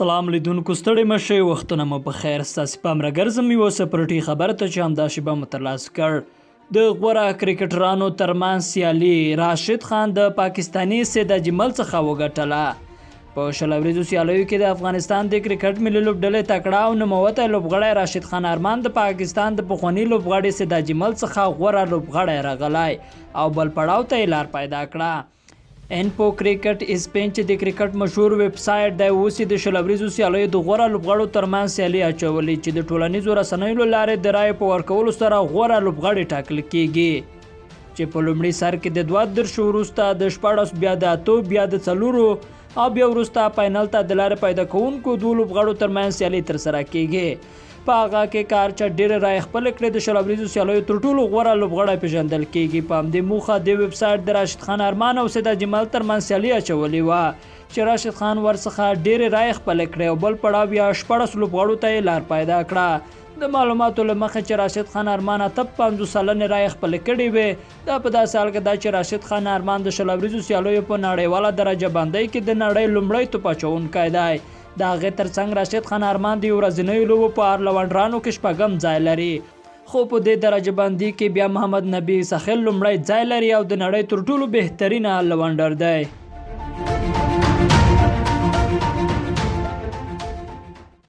سلام لیدونکو، ستړي مه شئ، وختونه مو په خیر. ستاسې پام راګرځم یوه سپورټي خبر ته چې همدا شېبه مو ترلاسه کړ. د غوره کرکټرانو ترمنځ سیالي راشد خان د پاکستاني سید اجمل څخه وګټله. په 20 اوریزو سیالیو کې د افغانستان د کرکټ ملي لوبډلې تکړه او نوموتی لوبغاړی راشد خان ارمان د پاکستان د پخواني لوبغاړي سید اجمل څخه غوره لوبغاړی راغلی او بل پړاو ته یې لار پیدا کړه. انفو کرکټ اسپین چې د کرکټ مشهور ویب سایټ دی، اوس یې د 20 اوریزو سیالیو د غوره لوبغاړو ترمنځ سیالي اچولې چې د ټولنیزو رسنیو له لارې د رایو په ورکولو سره غوره لوبغاړي ټاکل کیږي، چې په لومړي سر کې د 32 وروسته د 16، بیا د 8، بیا د 4 او بیا وروسته فاینل ته د لارې پیدا کوونکو دوو لوبغاړو ترمنځ سیالي ترسره کیږي. په هغه کې کار چې ډېرې رایې خپلې کړې د 20 اوریزو سیالیو تر ټولو غوره لوبغاړی پېژندل کیږي. په همدې موخه دې ویب سایټ د راشد خان ارمان او سید اجمل ترمنځ سیالي اچولې وه چې راشد خان ورڅخه ډېرې رایې خپلې کړې او بل پړاو یا 16 لوبغاړو ته یې لار پیدا کړه. د معلوماتو له مخې چې راشد خان ارمان 58 سلنې رایې خپلې کړې وې. دا په داسې حال کې ده چې راشد خان ارمان د 20 اوریزو سیالیو په نړیواله درجه بندۍ کې د نړۍ لومړی توپ اچوونکی دی. د هغې ترڅنګ راشد خان ارمان د یو ورځنیو لوبو په ارلونډرانو کې شپږم ځای لري، خو په دې درجه بندي کې بیا محمد نبي سخیل لومړی ځای لري او د نړۍ تر ټولو بهترینه الرونډر دی.